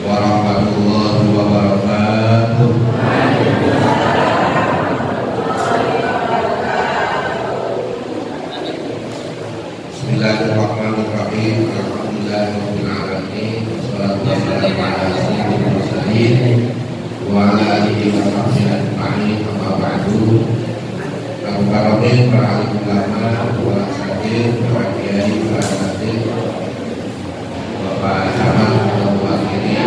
Warahmatullahi wabarakatuh. Bismillahirrahmanirrahim. Alhamdulillahirabbil alamin. Wassalatu wassalamu ala sayyidil mursalin wa ala alihi wa sahbihi ajma'in. Amma ba'du. Abu Karomin, para alim ulama, para asatidz, para kiai, para asatidz, Bapak Camat atau mewakili,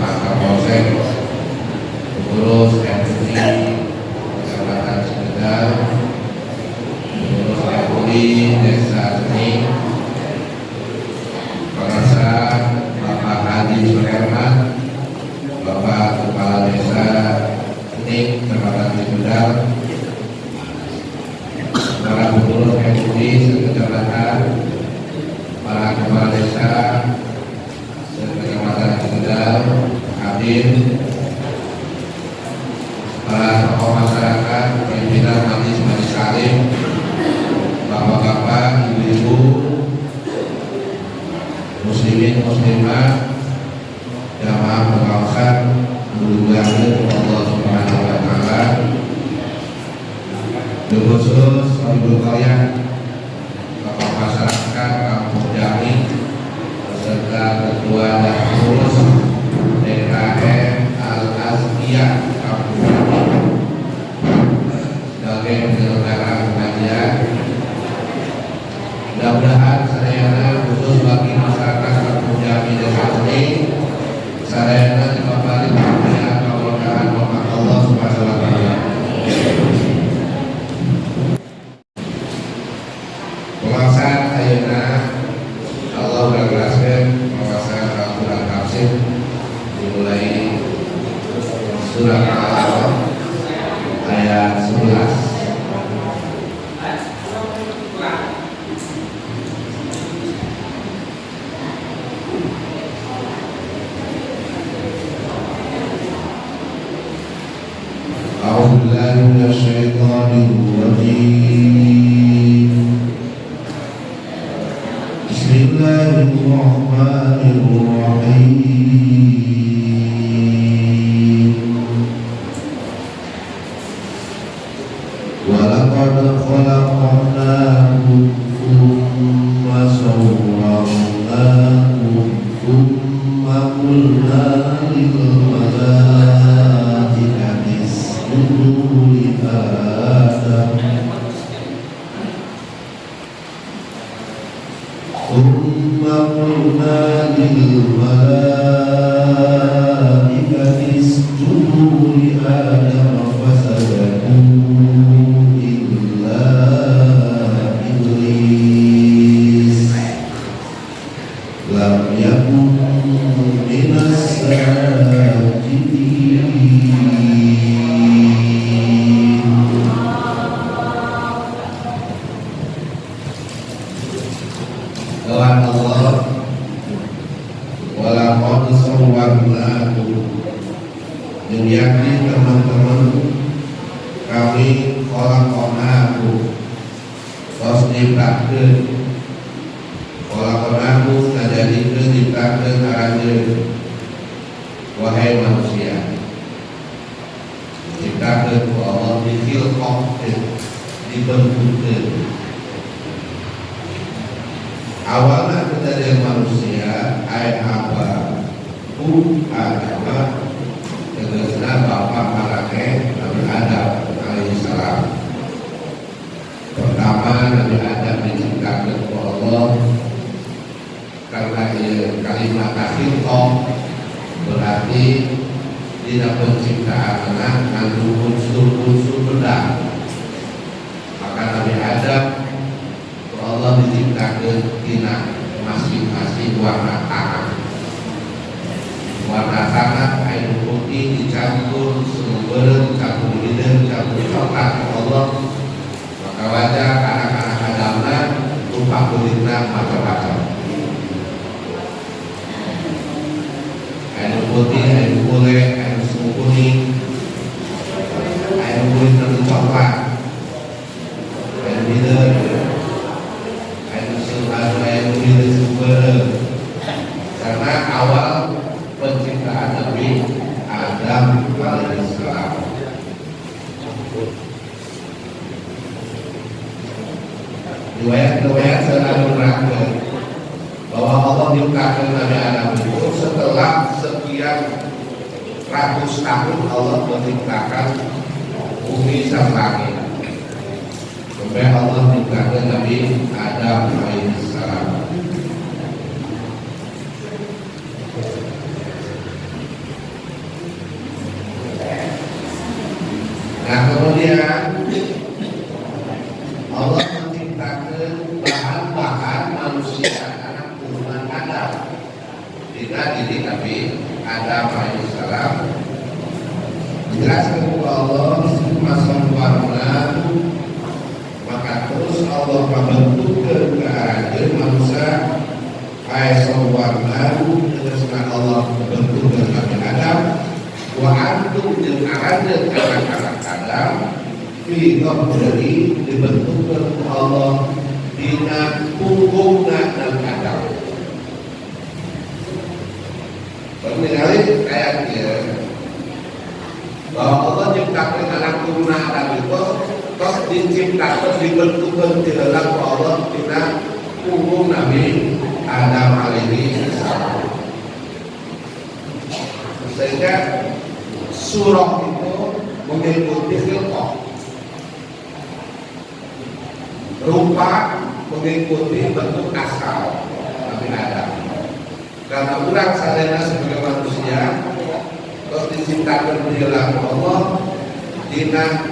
Bapak Kapolsek, pengurus MUI Kecamatan Cikedal, pengurus MUI Desa Cening, Pemirsa, Bapak Haji Suherman, Bapak Kepala Desa Cening, Kecamatan Cikedal, para pengurus MUI sekecamatan, para kepala desa sekecamatan Cikedal, hadir, para tokoh masyarakat, pimpinan majelis majelis taklim, bapak-bapak, ibu-ibu, muslimin muslimat, jamaah pengawasan, mudah-mudahan Allah Subhanahu wa taala, khusus Ibu kalian, tokoh masyarakat Kampung Jami beserta ketua dan pengurus DKM Al Azkiyah Kampung Jami sebagai penyelenggara pengajian. Mudah-mudahan sadayana, khusus bagi masyarakat Kampung Jami Desa Cening, sadayana diberi kemuliaan, keberkahan rahmat Allah Subhanahu wa taala. Pengawasan ayeuna Allah bergelaskan pengawasan Al-Quran tafsir dimulai surah Al-A'raf ayat 11. أعوذ بالله من الشيطان الرجيم. بسم الله الرحمن الرحيم. ولقد خلقناكم ثم صورناكم ثم قلنا للملائكة اسجدوا لآدم ثم قلنا للملائكة اسجدوا لآدم فسجدوا إلا إبليس لم يكن من الساجدين. Tuhan Allah, walaqad sawwarnakum, jeung yakin teman-teman, kami khalaqnakum, tos nyiptakeun, khalaqnakum, ngajadikeun, nyiptakeun aranjeun, wahai manusia. Diciptakeun ku Allah, dikhilqahkeun, dibentukkeun. Awalnya kejadian manusia ayat apa ku agama, tegasna bapak maraneh Nabi Adam alaihissalam. Pertama Nabi Adam diciptakan ku Allah karena ia kalimat khilqah berarti dina penciptaan anak ngandung unsur-unsur benda, maka Nabi Adam ku Allah diciptakan tina masing-masing warna tanah, warna tanah air putih dicampur sumber, campur hideung, campur coklat ku Allah, maka wajar anak-anak Adamna rupa kulitna macam-macam, air putih, air kulit, air semu kuning, air kulit coklat, air hideung, air air hideung sumber, karena awal penciptaan. Nabi Adam alaihissalam. Riwayat-riwayat selalu menerangkan bahwa Allah menciptakan Nabi Adam itu setelah sekian ratus tahun Allah menciptakan bumi dan langit. Sampai Allah menciptakan Nabi Adam alaihissalam. Nah, kemudian Allah menciptakan bahan-bahan manusia anak turunan Adam. Tidak diri Nabi Adam alaihissalam. Dijelaskan kepada Allah warna, maka terus Allah membentuk ke arah manusia warna terus Allah membentuk ke Nabi Adam wa antum jeung aranjeun anak-anak Adam fi dhahri dibentuk ku Allah dina punggungna Nabi Adam. Ningali ayat ieu bahwa Allah nyiptakeun anak turunan Adam itu terus diciptakan dibentukkan di dalam Allah dina punggung Nabi Adam alaihi salam. Sehingga surah itu mengikuti khilqah, rupa mengikuti bentuk asal Nabi Adam. Karena urang sadayana sebagai manusia terus diciptakan di dalam Allah dina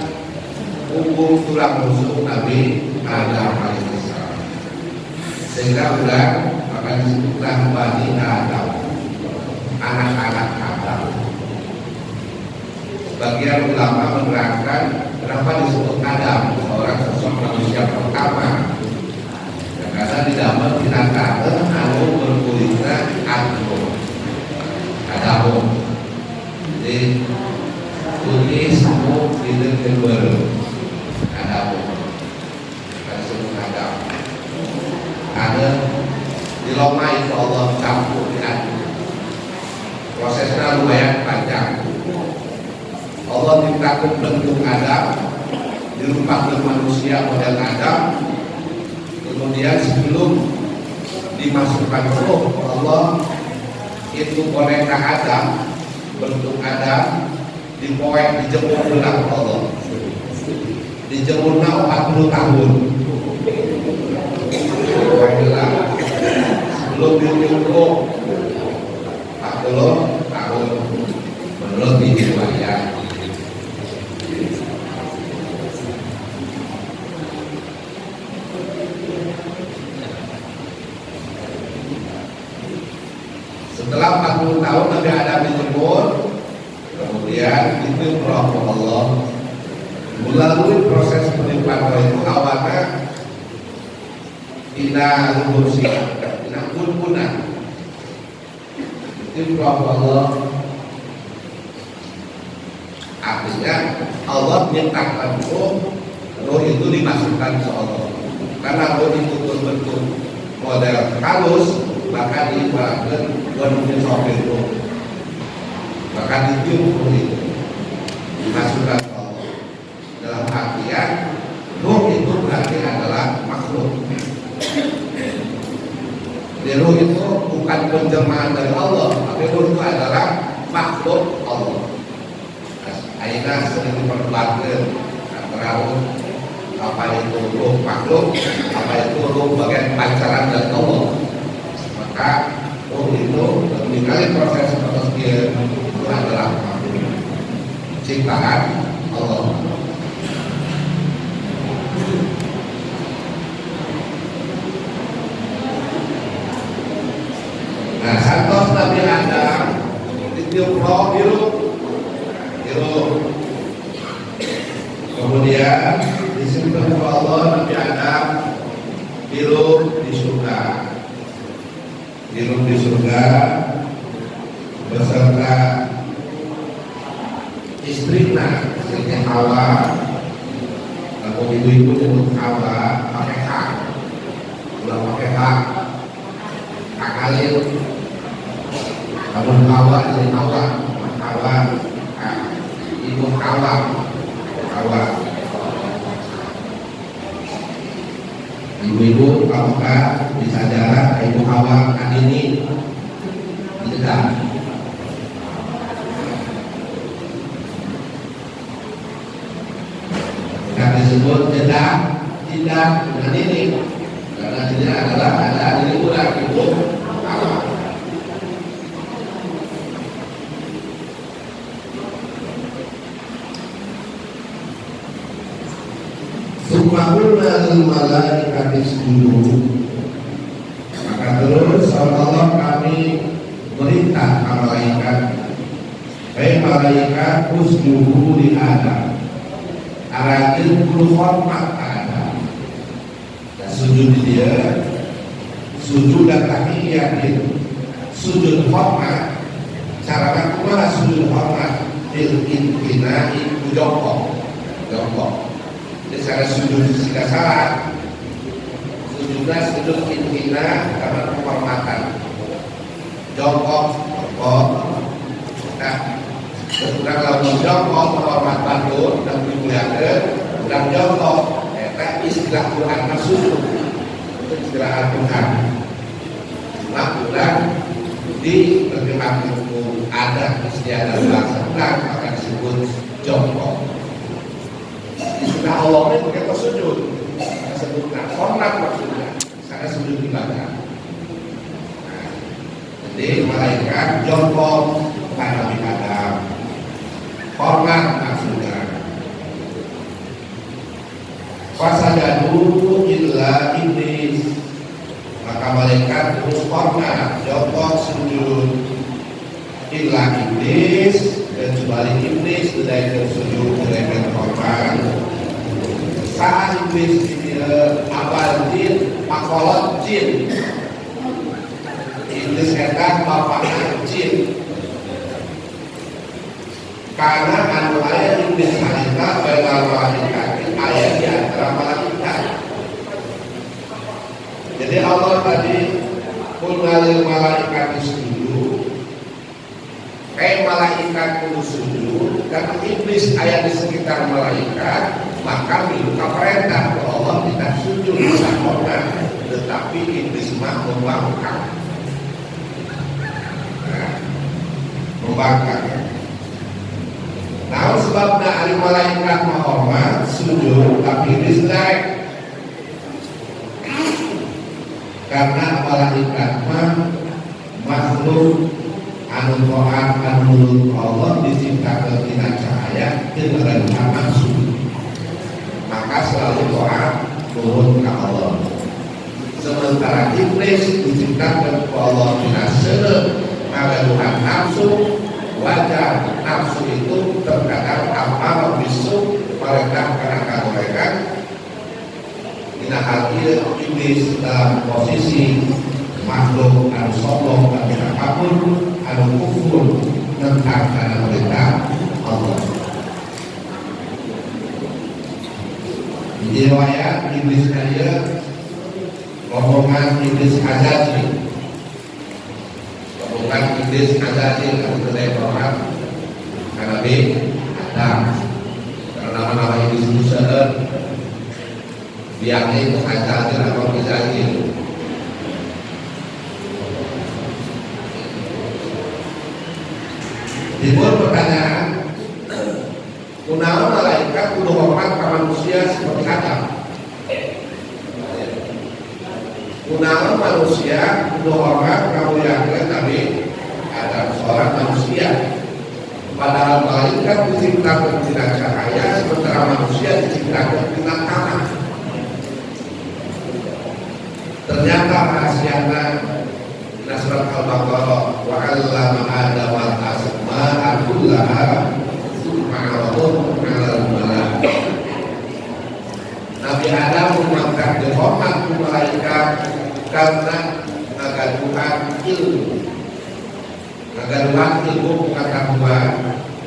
punggung tulang rusuk Nabi Adam alaihissalam. Sehingga urang maka disebutlah Bani Adam, anak-anak Adam. Sebagian ulama menerangkan kenapa disebut Adam, seorang sosok manusia pertama. Ya, karena di dalam dinatakan anu berkulitna anu Adamu. Jadi putih semu itu keluar Adamu. Disebut Adam. Ada di Loma itu Allah campur diaduk. Prosesnya lumayan panjang. Allah menciptakan bentuk Adam, dirupakan manusia model Adam. Kemudian sebelum dimasukkan roh Allah itu boneka Adam, bentuk Adam dipoek, dijemur ulang Allah. Dijemurna 40 tahun. Dipoek ulang. Sebelum ditiup roh 40 tahun menurut riwayat. Setelah 40 tahun Nabi Adam dijemur, kemudian ditiup roh Allah. Melalui proses peniupan roh itu awalnya dina luhur sih, dina kun-kunan. Ditiup roh Allah. Artinya Allah menyertakan roh, roh itu dimasukkan ke Allah. Karena roh itu berbentuk model halus, maka diibaratkan wa itu, maka ditiup roh itu dimasukkan ke Allah. Dalam artian roh itu berarti adalah makhluk. Jadi roh itu bukan penjelmaan dari Allah, tapi roh itu adalah makhluk Allah. Ayeuna sering diperdebatkan antara roh apa itu roh makhluk, apa itu roh bagian pancaran dari Allah. Maka roh itu dikali proses seperti itu adalah makhluk ciptaan Allah. Nah, santos Nabi Adam ditiup roh hirup, hirup. Kemudian disebut Allah Nabi Adam hirup di surga, hirup di surga beserta istrinya, istrinya Hawa. Kalau ibu-ibu nyebut Hawa pakai H, ulah pakai H, akalin. Kalau Hawa jadi Hawa, Hawa. Nah, Ibu Hawa. Hawa. Ibu-ibu apakah bisa jalan Ibu Hawa ini tidak. Yang disebut tidak tidak dengan ini karena ini adalah ada ini kurang Ibu Hawa. Tsumma qulna lil malaikati isjudu. Maka terus Allah kami merintah ke malaikat, "Hei malaikat, usjudu li Adam." Aranjeun kudu hormat ka Adam. Dan sujud dia sujud dan tahiyatin, sujud hormat. Carana kumaha sujud hormat? Bil intinai jongkok. Jongkok. Jadi cara sujud jika salah sujudnya sujud intina karena penghormatan. Jongkok, jongkok. Nah, sesudah lamun jongkok menghormat batur dan dimuliakan, urang jongkok. Eta istilah Quran mah sujud. Itu istilah Al-Quran. Cuma urang di terjemahan ada istiadat bahasa urang maka disebut jongkok. Istilah Allah ini pakai sujud. Sebutnya hormat maksudnya. Sana sujud ibadah. Nah, jadi malaikat jongkok kepada Nabi Adam. Hormat maksudnya. Fasajadu illa iblis. Maka malaikat terus hormat, jongkok sujud. Illa iblis, kecuali iblis tidak sujud, tidak hormat. Saat iblis abal jin, makolot jin. Iblis eta bapakna jin. Karena anu aya iblis harita bainal malaikat, aya di antara malaikat. Jadi Allah tadi qulna lil malaikat isjudu. Kayak malaikat kudu sujud, karena iblis aya di sekitar malaikat, maka minta perintah ke Allah tidak sujud tidak hormat, tetapi iblis mah membangkang. Nah, membangkang. Nah, sebabnya ari malaikat menghormat sujud, tapi iblis naik. Karena malaikat mah makhluk anu taat anu nurut Allah diciptakan tina cahaya teu ngagaduhan nafsu. Maka selalu taat nurut ka Allah. Sementara iblis diciptakan ku Allah tina seuneu ngagaduhan nafsu, wajar nafsu itu terkadang amarah bisu mereka karena kagorengan. Dina hal ieu iblis dalam posisi makhluk anu sombong anu takabur anu kufur tentang karena perintah Allah. Di riwayat iblis kaya rombongan iblis Azazil, rombongan iblis Azazil anu teu hormat ka Nabi Adam. Karena nama-nama iblis itu seueur, biangnya itu Azazil atau Azazil. Timbul pertanyaan, kunaon malaikat kudu hormat ke manusia seperti Adam? Kunaon manusia kudu hormat kamuliakeun Nabi Adam, seorang manusia. Padahal malaikat diciptakan tina cahaya, sementara manusia diciptakan tina tanah. Ternyata rahasiana dina surat Al-Baqarah, wa 'allama Adama al-asma'a kullaha tsumma 'aradahum 'alal malaikah. Nabi Adam mangkat dihormat ku malaikat karena ngagaduhan ilmu. Ngagaduhan ilmu pengetahuan,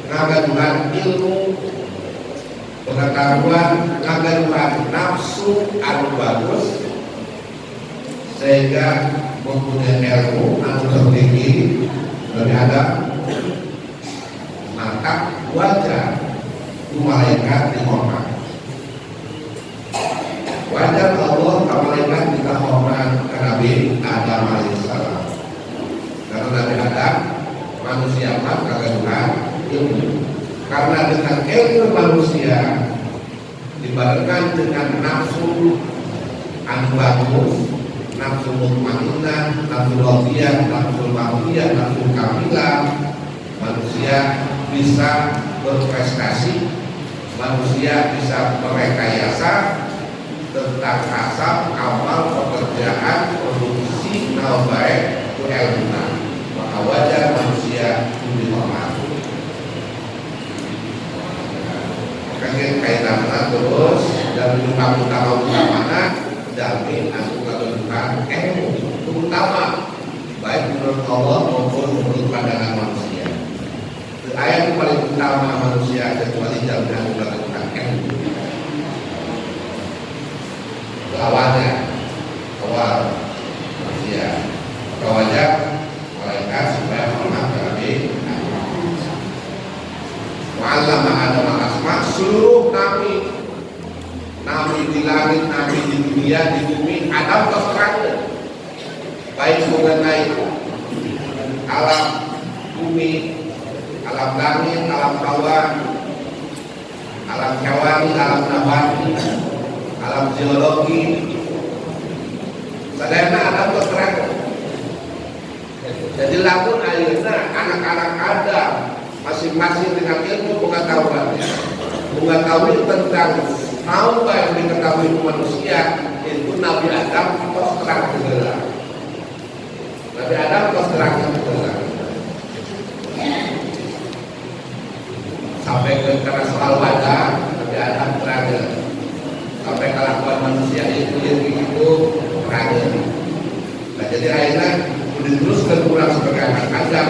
ngagaduhan ilmu pengetahuan, ngagaduhan nafsu anu bagus sehingga mempunyai ilmu anu tertinggi dari Adam. Maka wajar ku malaikat dihormat. Wajar Allah ke malaikat kita hormat ke Nabi Adam alaihissalam. Karena Nabi Adam manusia mah kagaduhan ilmu. Karena dengan ilmu manusia dibarengkan dengan nafsu anu bagus, nafsu mutmainnah, nafsu radiyah, nafsu mardiyah, nafsu kamilah, manusia bisa berprestasi, manusia bisa merekayasa tentang asal amal pekerjaan produksi naon baik ku ilmu, maka wajar manusia dihormati. Makanya kaitannya terus dan utama utama utamana dami anu kadudukan ilmu utama, baik menurut Allah maupun menurut pandangan manusia. Ayat paling utama manusia kecuali jalmi anu kadudukan ilmu. Itu awalnya, awal manusia. Maka wajar malaikat supaya hormat ke Nabi. Wa'allama Adam al-asma, seluruh nabi, nabi di langit, nabi di dunia, di bumi, Adam terus terang, baik mengenai alam bumi, alam langit, alam hawa, alam hewani, alam nabati, alam geologi. Sadayana Adam terus terang. Jadi lamun ayeuna anak-anak Adam masing-masing dengan ilmu pengetahuannya mengetahui tentang apa yang diketahui manusia itu, Nabi Adam tos terang heula. Nabi Adam tos terang heula. Sampai ke karena soal wadah Nabi Adam terang, sampai kelakuan manusia itu yang begitu terang. Nah, jadi akhirnya diteruskan kurang sebagai anak Adam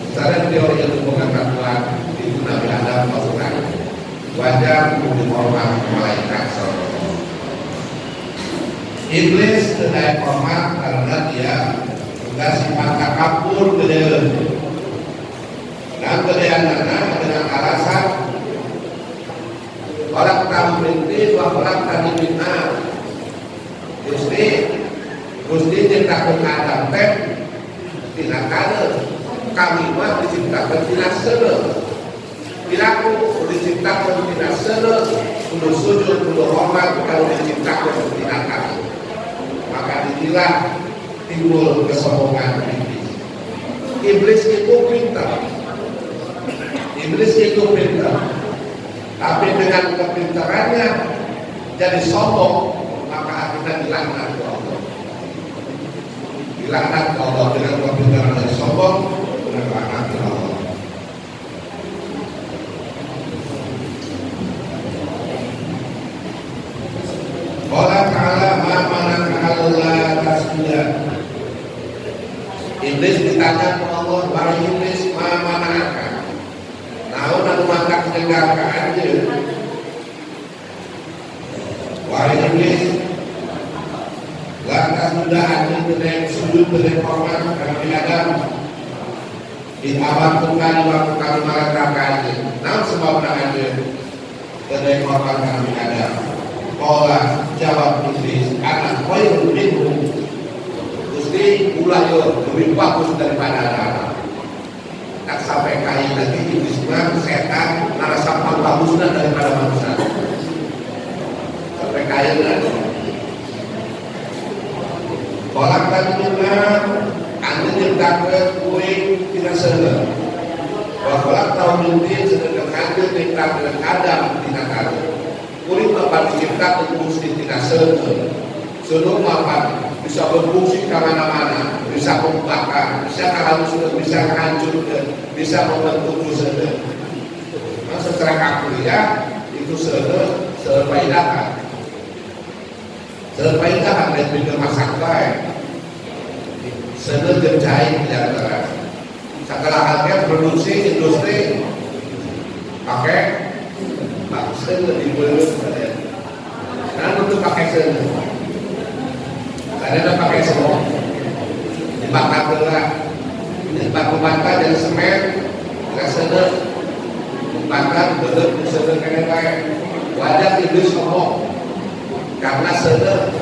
secara teori ilmu pengetahuan itu Nabi Adam tos terang, wajar untuk hormat malaikat. Iblis tidak hormat karena dia enggak sifat takabur, gede dan gedean dengan alasan orang tahu rintis wa orang tadi fitnah. Gusti, Gusti ciptakan Adam teh tina taneuh, kami mah diciptakan tina seuneu. Piraku diciptakan tina seuneu, kudu sujud, kudu hormat kalau diciptakan tina taneuh. Maka inilah timbul kesombongan iblis. Iblis itu pintar, iblis itu pintar, tapi dengan kepintarannya jadi sombong, maka akhirnya dilaknat ke Allah. Dilaknat ke Allah dengan kepintaran yang sombong, dengan laknat ke Allah. Qala ta'ala ma manaka alla tasjuda. Iblis ditanya ke Allah, wahai iblis, ma manaka? Naon anu matak nyegah ka anjeun? Wahai iblis, la tasjuda, anjeun teu sujud, teu hormat ka Nabi Adam. Di amartuka, di waktu kami marentah ka anjeun. Naon sebabna anjeun teu hormat ka Nabi Adam? Qala, jawab iblis, ana khairun minhu. Gusti, ulah yo lebih bagus daripada Adam. Tak sampai kaya lagi iblis mah, setan ngerasa paling bagusnya daripada manusia. Sampai kaya lagi. Khalaqtani min nar, anu nyiptakeun kuring tina seuneu. Wa khalaqtahu min tin, sedangkan anjeun nyiptakeun Adam tina taneuh. Kuring mah diciptakeun Gusti tina seuneu. Seuneu mah bisa berfungsi ke mana-mana, bisa membakar, bisa menghaluskan, bisa menghancurkan, bisa membentuk seuneu. Nah, secara kuliah itu seuneu sepaedahan. Sepaedahan lain pikir masak bae. Seuneu jeung cai di antara. Segala halnya produksi industri pakai seuneu dibeli. Nah, untuk pakai seuneu. Karena pakai semua dibakar heula, batu bata jadi semen, seuneu. Dibakar bener seuneu keneh bae. Wajar iblis sombong karena seuneu,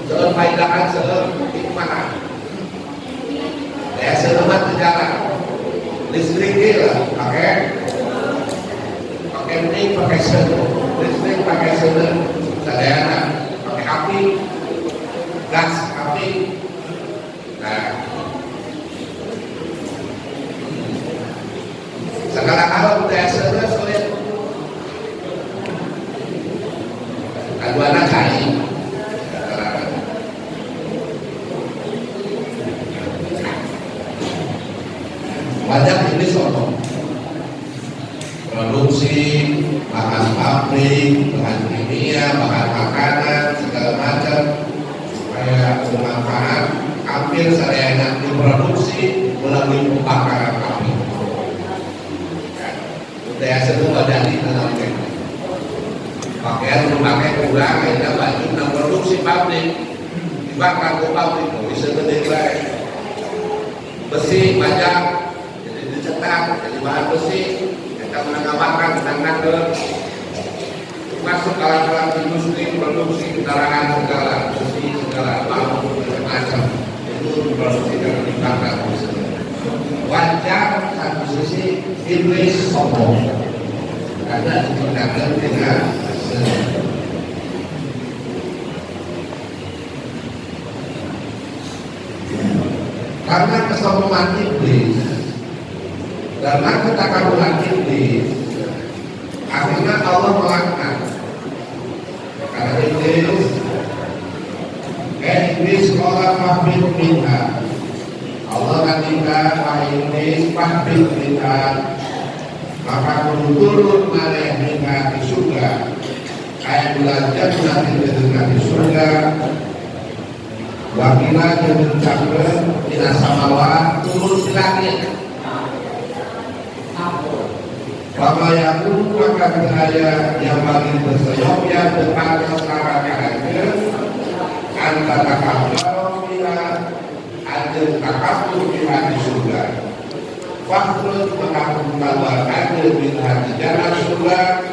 seueur faidahan, seueur hikmah. Ya, seuneu mah teu jalan. Listrik ge lah pakai pakai ini, pakai seuneu. Listrik pakai seuneu, sadayana pakai api, gas api. Nah, segala hal budaya seuneu sulit. Kaduana cai. Wajar ini sombong. Produksi bahan pabrik, bahan kimia, bahan makanan, segala macam supaya bermanfaat. Hampir sadayana diproduksi melalui pembakaran api. Budaya semua jadi dalam pakaian memakai kurang, akhirnya baju nah produksi pabrik dibakar ke pabrik, bisa gede baik. Besi banyak jadi dicetak jadi bahan besi, kita menambahkan tangan ke masuk alat-alat industri produksi kendaraan, segala besi, segala bambu, macam-macam itu diproduksi karena dibakar. Wajar satu sisi iblis sombong karena diciptakan dengan seuneu. Karena kesombongan iblis, karena ketakaburan iblis, akhirnya Allah melaknat. Karena iblis, iblis qala fahbit minha. Allah ngendika, wahai iblis, fahbit minha, maka kudu turun maneh minha di surga. Ayat belajar nanti di surga. Wakila jeung ucapkeun dina samawa, turun di langit. Fama yakun, maka teu aya yang bagi bersayogya teu pantes ka anjeun an tatakabbar fiha, anjeun takabur fiha di surga. Fakhruj, maka keluar anjeun minha di jannah surga,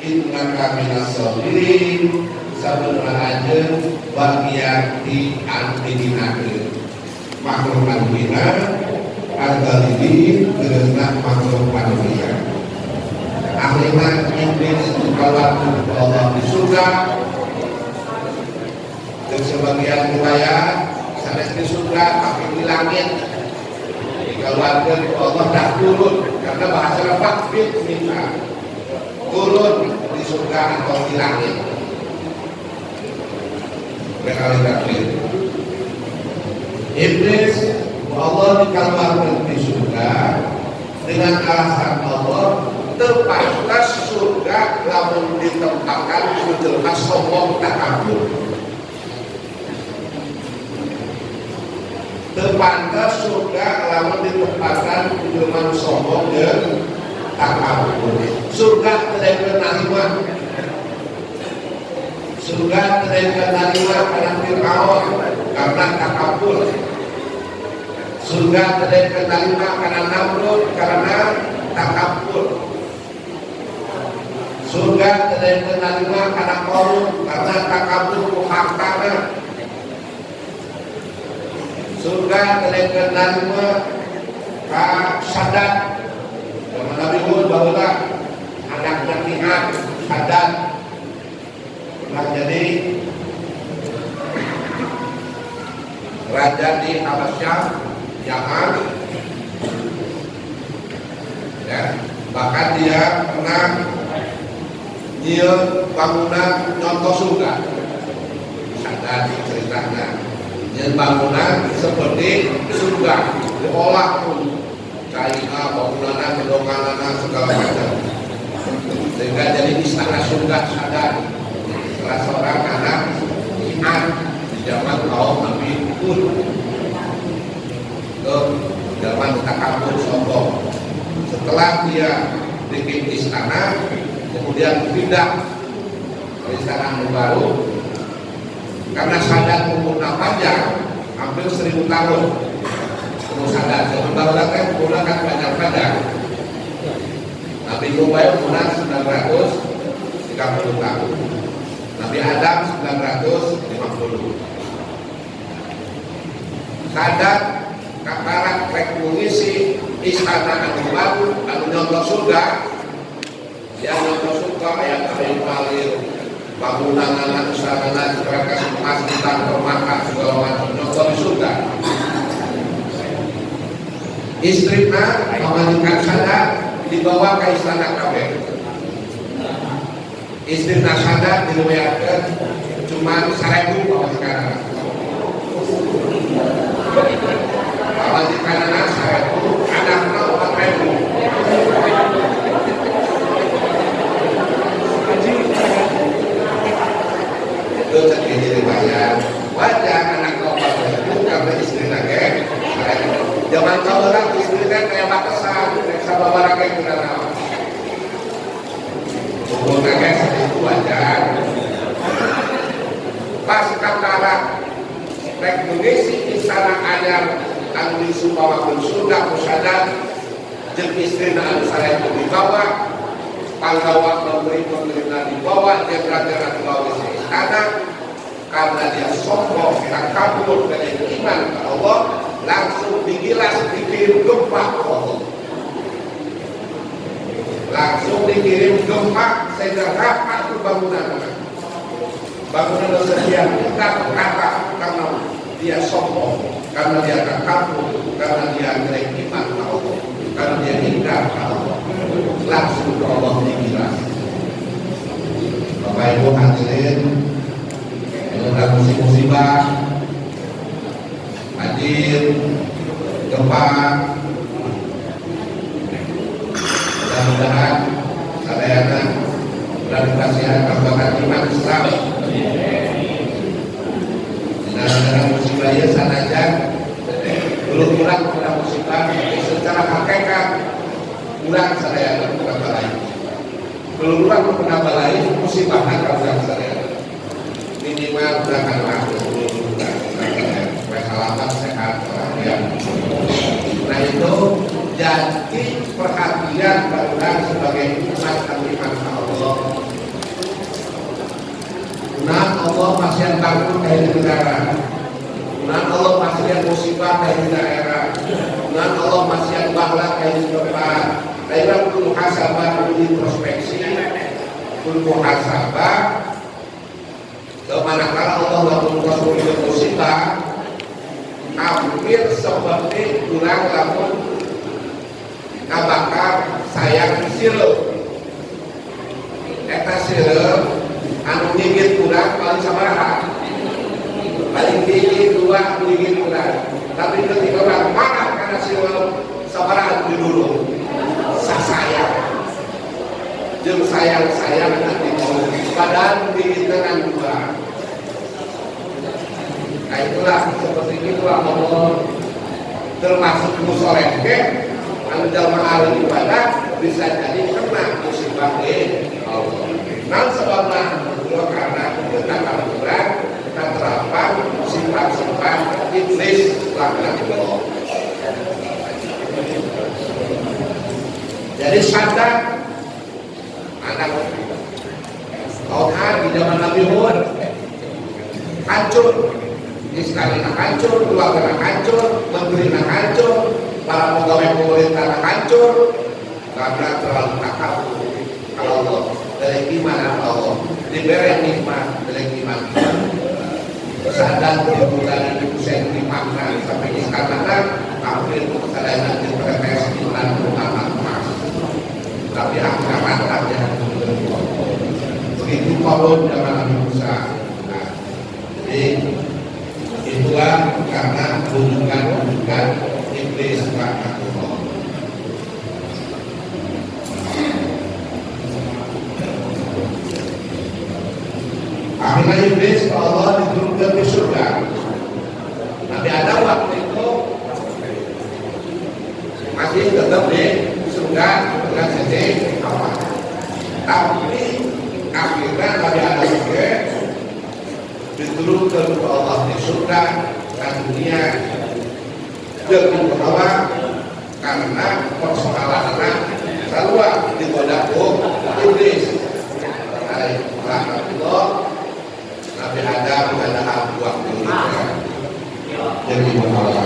innaka minas sabirin, sabenerna anjeun bagian di antidinakeun makhluk anu hina, al-ghalibin, tegasna makhluk anu hina. Akhirnya iblis keluar Allah di surga dan sebagian riwayat sanes di surga tapi di langit dikeluarkan ku Allah, dah turun, karena bahasa fahbit minha, turun di surga atau di langit. Berkali takdir iblis Allah dikeluarkan di surga dengan alasan Allah terpantas surga lamun ditempatkan ku jelema sombong takabur. Terpantas surga lamun ditempatkan ku jelema sombong dan takabur. Surga teu narima, surga teu narima karena Fir'aun, karena takabur. Surga teu narima karena Namrud, karena takabur. Surga teu narima karena Qarun, karena takabur ku hartana. Surga teu narima ka Saddad, zaman Nabi Hud baheula, anak Nabi Ad, Saddad pernah jadi raja di Habasyah, Yaman, ya, bahkan dia pernah nyieun bangunan nyontoh surga. Ada di ceritanya nyieun bangunan seperti surga, diolah pun caina, bangunanna, gedonganana, segala macam, sehingga jadi istana surga. Saddad salah seorang anak Ad di zaman kaum Nabi Hud, ke zaman takabur sombong. Setelah dia bikin istana, kemudian pindah ke istana yang baru, karena Saddad umurnya panjang, hampir 1000 tahun. Terus Saddad, zaman baru teh umurnya kan panjang-panjang. Nah, Nabi Nuh umurna 930 tahun, Nabi Adam 950. Sadat kakarak rek mengisi istana anu baru, anu nyontoh surga. Yang nyontoh surga aya kayu palir, bangunan anu istana mereka emas, intan, permata, segala macam, nyontoh di surga. Istrina pamajikan Sadat dibawa ke istana kabeh. Istrina Sadat diriwayatkan cuma 1.000 pamajikan. Pamajikan anak 1.000, anaknya 4.000. Itu cek hiji riwayat. Wajar anak 4.000 karena istrina ge 1.000. Zaman baheula istrina kayak batasan, rek sababaraha ge kudu naon. Umurna ge sakitu wajar. Pas kakarak rek mengisi istana anyar anu disumpawakeun surga ku Sadat jeung istrina anu 1.000 dibawa, panggawa menteri-menterina dibawa, jenderal-jenderal dibawa ke istana. Karena dia sombong, takabur, dan iman ke Allah, langsung digilas, dikirim gempa ke Allah, langsung dikirim gempa sehingga rata itu bangunan bangunan sekian tingkat rata, karena dia sombong, karena dia takabur, karena dia jelek iman ke Allah, karena dia ingkar ke Allah, langsung ke Allah digilas. Bapak Ibu hadirin, dalam musibah, banjir, gempa, mudah-mudahan sadayana dan dikasihan kekuatan iman Islam. Dalam musibah ya sanajan belum kurang pada musibah, tapi secara hakikat kurang sadayana bukan balai, belum kurang pernah balai musibah kan sadayana minimal berangkat waktu supaya selamat sehat ya. Nah, itu jadi perhatian orang sebagai umat iman Allah. Nah, Allah masih bangun kayak di negara. Nah, Allah masih yang musibah kayak di daerah. Nah, Allah masih yang bahla kayak di tempat. Nah, kudu muhasabah, kudu introspeksi, kudu muhasabah. Manakala Allah lamun rasul musibah, hampir seperti kurang lamun ngabakar sayang sirup. Eta sirup anu gigit kurang paling sabaraha? Paling hiji, dua gigit kurang. Tapi ketika orang marah karena sirup, sabaraha didulung? Sasayang jeung sayang-sayang nanti, padahal gigit dengan dua. Nah, itulah, seperti itulah Allah, termasuk musoleh ke anu jalma ahli ibadah bisa jadi kena musibah di Allah. Nah, sebabnya karena kita kurang keterapan sifat-sifat iblis laknatullah. Jadi sadar anak Tuhan di zaman Nabi Hud hancur, istana hancur, keluarga hancur, menteri hancur, para pegawai pemerintah hancur karena terlalu takabur. Kalau Allah dari iman Allah diberi nikmat dari iman, sadar di itu makna sampai istana hampir sadar nanti protes intan emas, tapi akhirnya rata ya. Begitu Qarun zaman Nabi Musa. Nah, jadi itulah karena kunjungan-kunjungan iblis laknatullah. Akhirnya iblis Allah diturunkan ke surga. Nabi Adam waktu itu masih tetap di surga dengan Siti Hawa. Tapi akhirnya Nabi Adam juga diturunkan ke Allah di surga dan dunia dan Hawa karena persoalan Sarua digoda ku iblis. Alhamdulillah Nabi Adam ada buah duri jadi Hawa.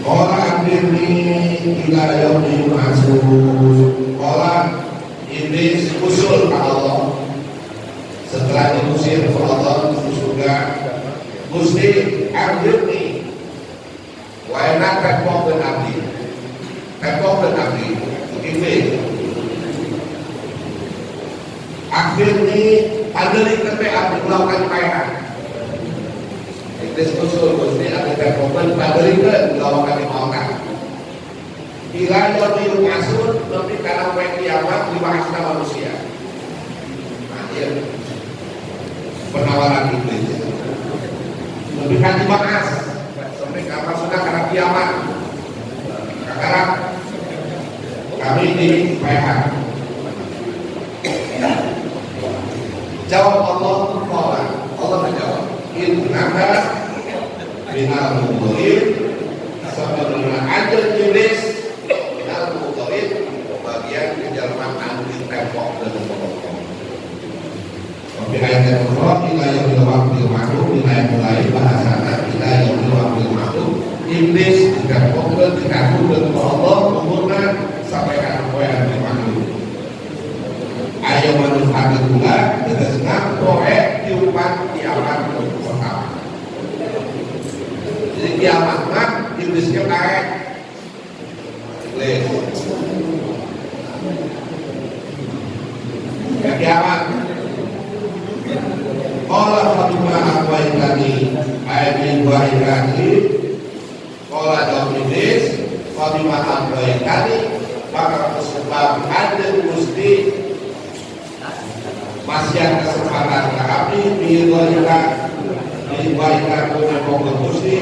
Qala anzirni ila yaumi yub'atsun. Qala, iblis usul ke Allah setelah diusir ke Allah di surga. Gusti, anzirni, waena tempokeun abdi, tempokeun abdi. Iblis, anzirni, padelikeun teh abdi ulah ka dipaehan. Iblis usul, Gusti, abdi tempokeun, padelikeun ulah ka dimaotan. Ila yaumi yub'atsun, nepi kana poe kiamat dibahasna manusia. Nah, iya penawaran iblis. Lebih kan dibahas sampai ke sudah karena kiamat. Sekarang kami di PH. Jawab Allah, qala, Allah menjawab, innaka minal mundhorin. Sebenarnya anjeun iblis minal mundhorin, bagian kejalman anu ditempok dan Allah. Fi ayat ukhra ila yaumil waqtil ma'lum, di ayat lain bahasana ila yaumil waqtil ma'lum. Iblis ditempokkeun, ditakukeun ku Allah umurna sampai ka poe anu maklum. Aya manfaat pula, tegasna poe tiupan kiamat pertama. Jadi kiamat mah iblisnya naik. Iblis. Ya kiamat. Qala fabima aghwaytani ay bi waikani. Qala, jawab iblis, fabima aghwaytani, maka sebab anjeun Gusti masihan kesempatan ka abdi, bi waika bi waika ku nempokeun Gusti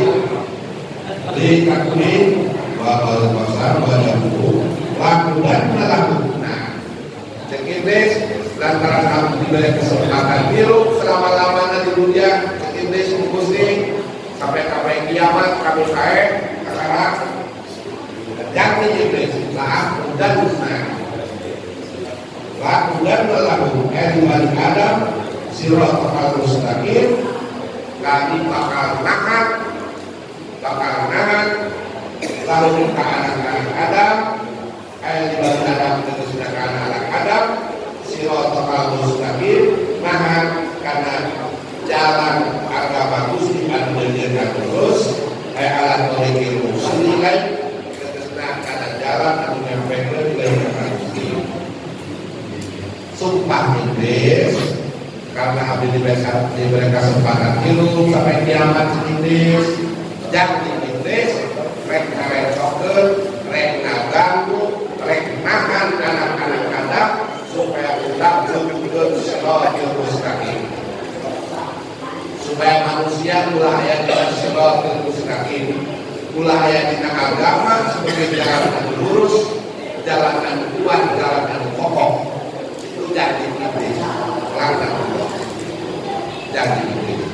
di kakuni wa qala pasar wa jabu laku dan laku. Nah, cek iblis, lantaran abdi diberi kesempatan hidup selama-lamanya di dunia, cek iblis, Gusti, sampai sampai kiamat kami sae sekarang, jangan iblis laku dan laku dan laku bani Adam siratal mustaqim, kami bakal nahan lalu ke anak-anak Adam, bani Adam tegasna ka anak-anak Adam, siratal mustaqim, nahan karena jalan agama Gusti anu bener terus, ay ala thoriqil muslimin, tegasna kana jalan anu nyampekeun ilahi ka Gusti. Sumpah iblis, karena abdi diberi kesempatan hidup sampai kiamat, iblis jangan iblis rek ngarecokeun, rek ngaganggu, rek nahan anak-anak Adam supaya ulah menuju siratal mustaqim, supaya manusia ulah aya dina siratal mustaqim, ulah aya dina agama sebagai jalan anu lurus, jalan anu kuat, jalan anu kokoh. Itu jadi iblis, laknat Allah jadi iblis.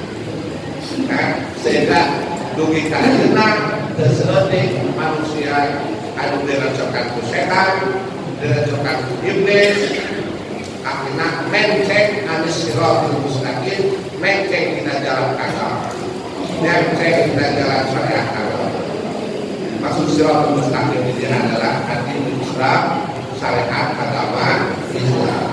Nah, sehingga dugi ka ayeuna teu saeutik manusia anu direcokan ku setan, direcokan ku iblis, akhirnya menceng anis siratal mustaqim, menceng dina jalan agama, menceng dina jalan syariat agama. Maksud siratal mustaqim ini adalah adin Islam, syariat agama Islam.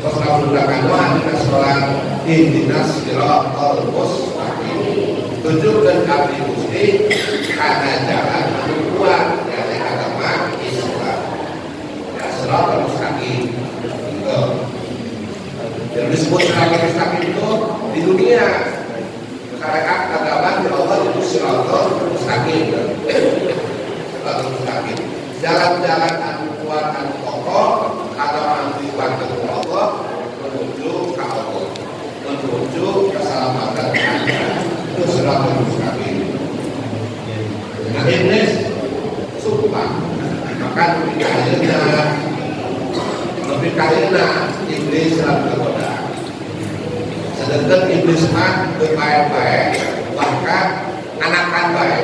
Terus menggunakan doa dina sholat, ihdinas siratal mustaqim, tunjukkan abdi Gusti karena jalan anu kuat, yakni agama Islam, ya, siratal mustaqim itu yang disebut siratal mustaqim itu di dunia syariat agama di Allah itu siratal mustaqim. Siratal mustaqim, jalan-jalan anu kuat, anu kokoh, agama anu dibantu Allah menuju ke Allah, menuju keselamatan, itu siratal mustaqim. Nah, iblis sumpah, maka lebih kayaknya iblis selalu tergoda. Sedangkan iblis mah teu bae-bae, bahkan nganakan bae.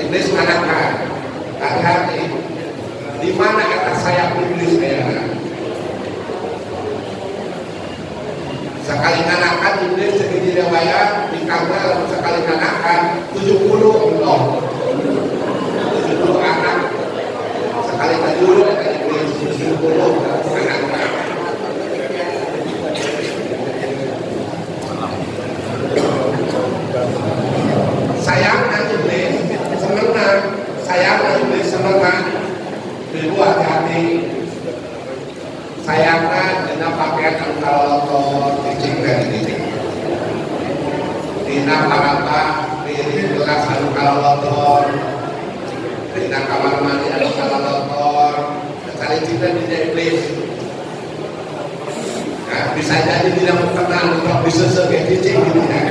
Iblis nganakan. Hati-hati. Di mana kata sayap iblis kayaknya? Sekali nganakan iblis segini riwayat di kamar, sekali nganakan 70 Allah. 70 anak. Sekali ngajuru eta iblis 70 anak. Sayangna iblis senengna, sayangna iblis senengna. Ibu hati-hati. Sayangna dina pakaian anu kalolotor cicing teh di dieu. Dina paraba piring gelas anu kalolotor. Dina kamar mandi anu kalolotor. Cari cinta di iblis. Nah, bisa jadi tidak mengenal untuk bisa sebagai cicing gitu ya.